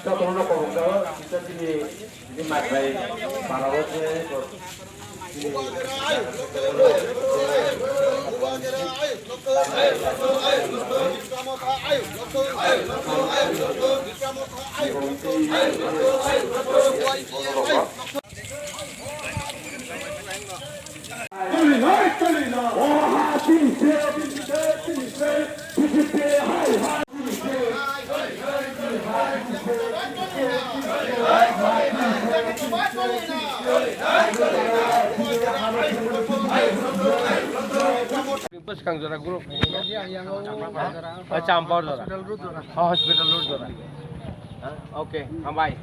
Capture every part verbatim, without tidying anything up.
Jotono kobok jago, kisa chini, chini Magrai para o se, chini Bwskang jora group. Champar jora. Hospital road jora. Ha, hospital road jora. Ha, okay, hambai.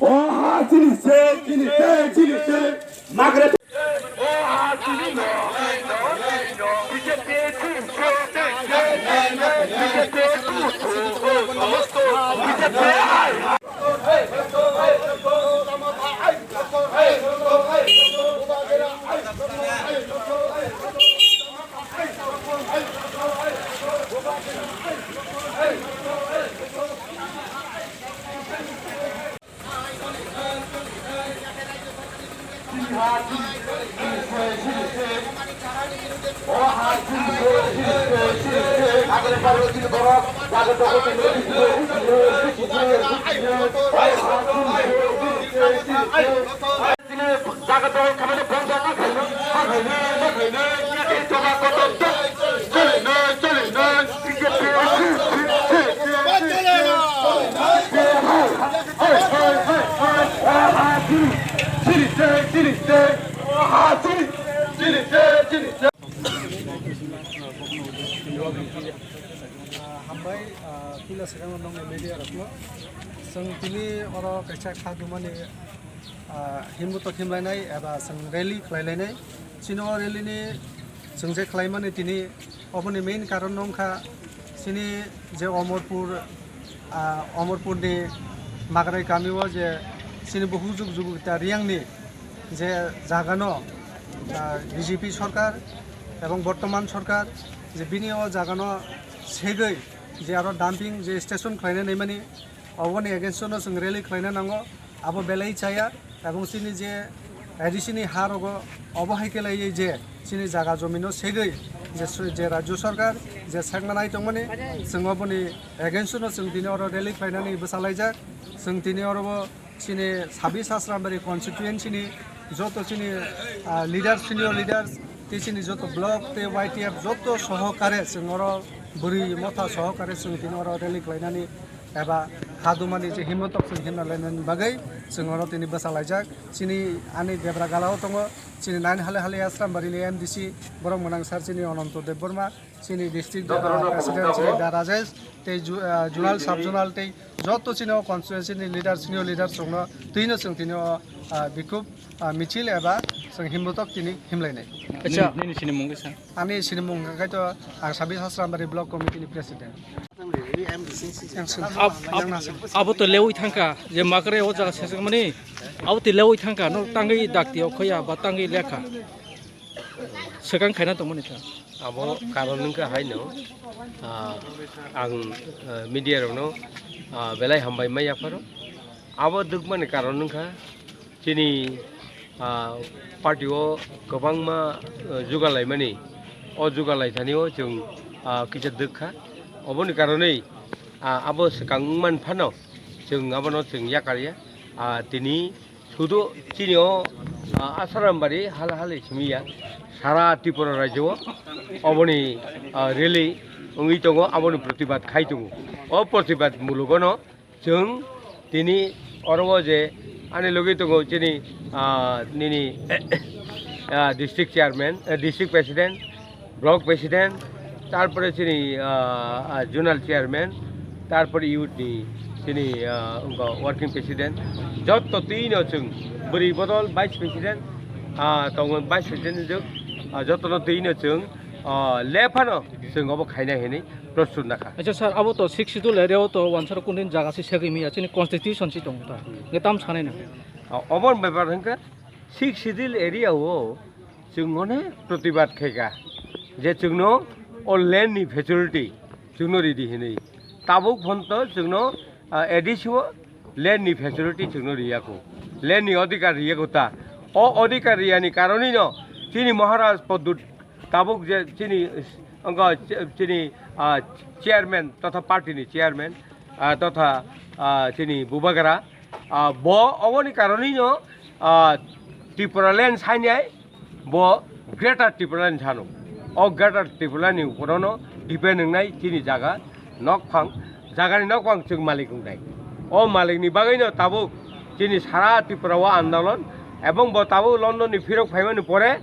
O ha chini se, chini se, chini se. Magre. Jaga dol khamani bongsa ma khainai, ma khainai, ma khainai, ya khe choba kotor tok. Choli noi, choli noi, B J P. Chiri, chiri, chiri, chiri, chiri, chiri, chiri, chiri. Hambai, ah, puila swkang nongni media rokno. Chwng tini oro kaisa kha dumani ah, himbutok himlainai eba chwng rally khlailainai. Chini o rally ni chwng je khlaimani tini oboni main karon no wngkha chini je Omorpur, ah, Omorpur ni Magrai kami o je chini bo hujuk juguk ta Riyang ni je jaga no, ah, B J P sorkar ebong bortoman sorkar je bini o jaga no segwi je aro dumping je station khlaina naimani, oboni against o no chwng rally khlaina nango. Abo belai chaya, ebong chini je A D C ni ha rogo obo hai khe laiwi je chini jaga jomino segwi je su-, je rajyo sarkar je sekma nai tongmani, chwng oboni against o no chwng tini oro rally khlainani bwsa laijak. Chwng tini oro bo chini sabis Asrambari constituency ni joto chini, ah, leaders, senior leaders, tei chini joto block tei Y T F joto sohokare chwng oro bwrwi motha sohokare chwng tini oro rally khlainani eba hadumani je himmatok chwng himna lainani bagwi chwng oro tini bwsa laijak. Chini ani debra gala o tongo chini nine hale hale Asrambari ni M D C borok mwnang sir chini Ananto Debbarma, chini district, ah, president chini Da Rajesh, tei ju-, ah, zonal, sub zonal tei joto chini o constituency ni leader, senior leader chwngno twino chwng tini o, ah, bikhub, ah, michil eba chwng himmatok tini himlainai. Acha. Nini, nini sinimung kisa? Ani sinimung khaito ang Sabis Asrambari Block Committee ni President. Ab-, ab-, abo to lewi thangka, je Magrai o jaga sesakmani, abo to lewi thangka, no tangwi dakti o khoya ba tangwi lekha. Swkang khaina tongmani ta. Abo karon wngkha haino, ah, ang, ah, media rokno, ah, belai hambai ma yapharo. Abo dwkmani karon wngkha, chini, ah, party o kwbangma, ah, jugalaimani, o jugalaithani o chwng, ah, kisa dwkha. Oboni karonwi, ah, abo swkang wngman phano chwng abono chwng yakarya. Ah, tini Sudu chini o, ah, Asarambari hal hal simi ya. Sara Tripura rajyo o oboni, ah, rally wngwi tongo, aboni protibad khai tongo. O protibad mulugono chwng tini oro o je ani logi tongo chini, ah, nini, ah, district chairman, ah, district president, block president, tarpore chini, ah, ah, zonal chairman, tarpore youth ni chini, ah, wngkha working president, jotto twino chwng bwrwi bodol vice president, ah, tongo vice president ni jwk, ah, jotto no twino chwng, ah, lephano chwng obo khaina hinwi prostut nakha. Acha sir, abo to sixth schedule area o to wansaro kundin jaga si segwi miya chini constitution si tongo ta. Nge tam sanai na. Ah, obo ni bepar hwnkhe sixth schedule area o chwng onek protibad khaikha je chwngno o land ni facility chwngno ridi hinwi. Tabuk phonto chwngno, ah, A D C o land ni facility chwngno riyakho, land ni odhikar riyakho ta. O odhikar riyani karonino chini Maharaj Poddut tabuk je chini, wngkha chini, ah, chairman totha party ni chairman, ah, totha, ah, chini Bubagra, ah, bo oboni karonino, ah, Tripura land sainai bo Greater Tripura land sano. O Greater Tripura ni uporono depend wngnai chini jaga nokphang, jagani nokphang chwng malik wngnai. O malikni bagwino tabuk chini sara Tripura o andolon, ebong bo tabuk London ni phirok phaimani pore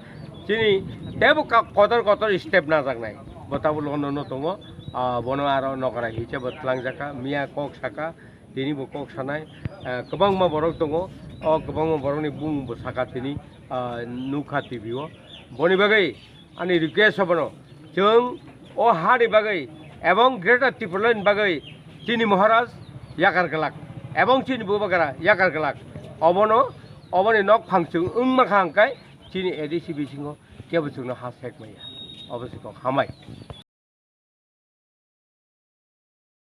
chini tebo ka-, kotor kotor step najaknai. Bo tabuk London no tongo, ah, bono aro nokra hiche bo twlangjaka, miya kok saka, tini bo kok sanai, ah, kwbangma borok tongo, o kwbangma borokni bumung bo saka tini, ah, nukha T V o. Boni bagwi ani request abono, chwng o hani bagwi ebong Greater Tipraland bagwi chini Maharaj yakar glak, ebong chini Bubagra yakar glak, obono, oboni nokphang chwng wngma kha hwnkhe chini A D C bisingo kebo chwngno ha sek maya. Obo se kok hambai.